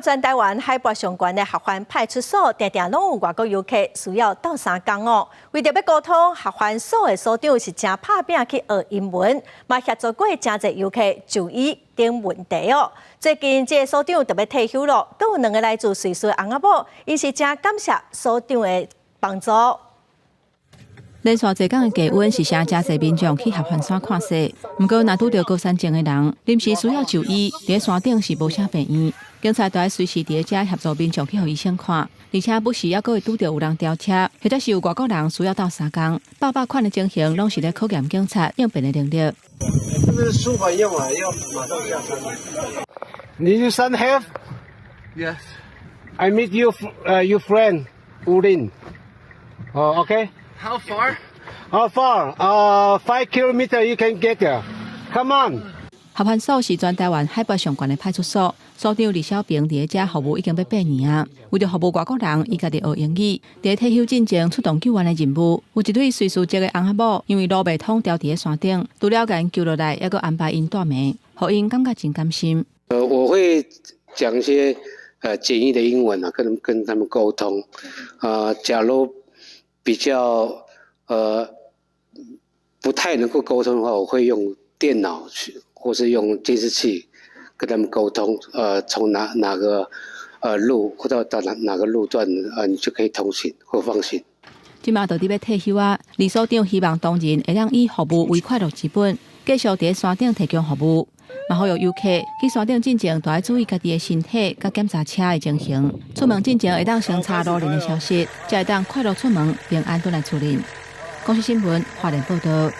全台灣海拔上懸的合歡派出所，定定攏有外國遊客需要鬥相共哦。為著欲溝通，合歡所的所長是誠拍拚去學英文，嘛協助過誠濟遊客就醫等問題哦。最近這个所長就欲退休囉，閣有兩个來自瑞士的翁仔某，𪜶是誠感謝所長的幫助。連續濟工的低溫是啥誠濟民眾去合歡山看雪，毋過若拄著高山症的人，臨時需要就醫，佇山頂是無啥病院，警察就愛隨時佇遮協助民眾去予醫生看，而且不時猶閣會拄著有人調車，或者是有外國人需要鬥相共，百百款的情形攏是咧考驗警察應變的能力。這是舒緩用啊，要馬上下山。你是山 have? Yes. I meet you, your friend, 烏林。哦，OK. How far? How far? 5 kilometer you can get there. Come on. 合歡所是全台灣海拔上懸的派出所，所長李小平佇遮服務已經欲8年啊。為著服務外國人，伊家己學英語，佇退休進前出動救援的任務。有一對瑞士籍的翁仔某，因為路袂通，牢佇山頂，除了共𪜶救落來，猶閣安排𪜶蹛暝，予𪜶感覺真甘心。我會講一些簡易的英文啊，跟他們溝通。假如比較不太能夠溝通的話，我會用電腦去，或是用監視器跟他們溝通。從哪個路或者到哪個路段，你就可以通行或放心。這馬就佇欲退休啊，李所長希望同仁會當以服務為快樂之本，繼續佇山頂提供服務。嘛呼籲遊客去山頂進前，都愛注意家己的身體佮檢查車的情形。出門進前會當先查路人的消息，才會當快樂出門，平安轉來厝裡。公視新聞，花蓮報導。